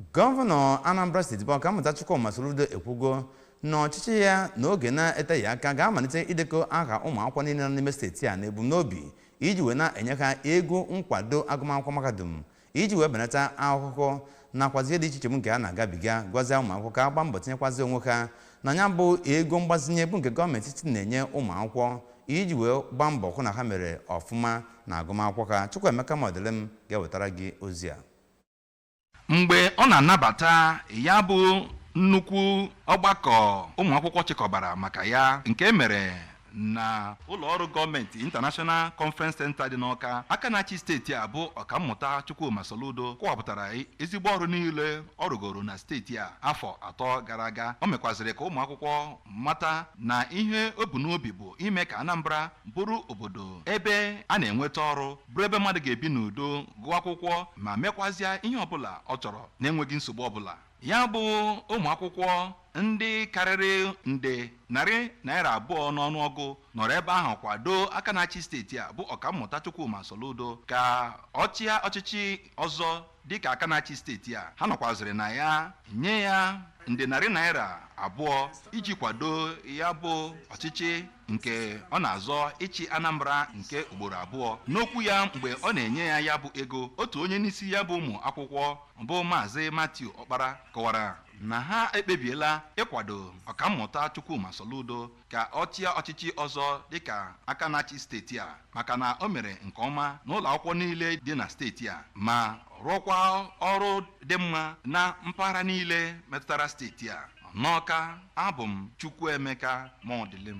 Gọvanọ Anambra Steeti bụ Ọkammụta Chukwuma Soludo ekwugo na ọchịchị ya n'oge na-eteghị aka ga-amalite idekọ aha ụmụ akwụkwọ niile nọ n'ime steeti a na ebumnobi iji wee na-enye ha ego nkwado agụmakwụkwọ mahadum iji wee benata ahụhụ nakwazi ihe dị iche iche bụ nke a na-agabiga. Gwazie ụmụ akwụkwọ ka a gbaa mbọ tinyekwazi onwe ha na ya bụ ego mgbazinye bụ nke gọọmenti etiti na-enye ụmụ akwụkwọ iji wee gbaa mbọ hụ na ha mere ọfụma na agụmakwụkwọ ha. Chukwuemeka Modilim ga-ewetara gị ozi a. Mgbe ọ na-anabata ya bụ nnukwu ọgbakọ ụmụ akwụkwọ chịkọbara maka ya nke e mere na ụlọ ọrụ gọọmenti International Conference Center dị n'Awka, aka na-achị steeti a bụ Ọkammụta Chukwuma Soludo kọwapụtara ezigbo ọrụ niile ọ rụgoro na steeti a afọ 3 gara aga. O mekwazịrị ka ụmụ akwụkwọ mata na ihe o bu n'obi bụ ime ka Anambra bụrụ obodo ebe a na-enweta ọrụ, bụrụ ebe mmadụ ga-ebi n'udo, gụọ akwụkwọ ma mekwazịa ihe ọbụla ọ chọrọ na-enweghị nsogbu ọbụla. Ya bụ ụmụ akwụkwọ ndị karịrị nde ₦200 n'ọnụọgụ nọrọ ebe ahụ kwado aka na-achị steeti a bụ Ọkammụta Chukwuma Soludo ka ọ chịa ọchịchị ọzọ dịka aka na-achị steeti a. Ha nọkwazịrị na ya nye ya nde ₦200 iji kwado ya bụ ọchịchị nke ọ na-azọ ịchị Anambra nke ugboro abụọ. N'okwu ya mgbe ọ na-enye ya ya bụ ego, otu onye n'isi ya bụ ụmụ akwụkwọ bụ Maazị Matthew Ọkpara kọwara na ha ekpebiela ịkwado Ọkammụta Chukwuma Soludo ka ọ chịa ọchịchị ọzọ dịka aka na-achị steeti a, maka na o mere nke ọma n'ụlọ akwụkwọ niile dị na steeti a ma rụọkwa ọrụ dị mma na mpaghara niile metụtara steeti a. N'Awka, abụ m Chukwuemeka Modilim.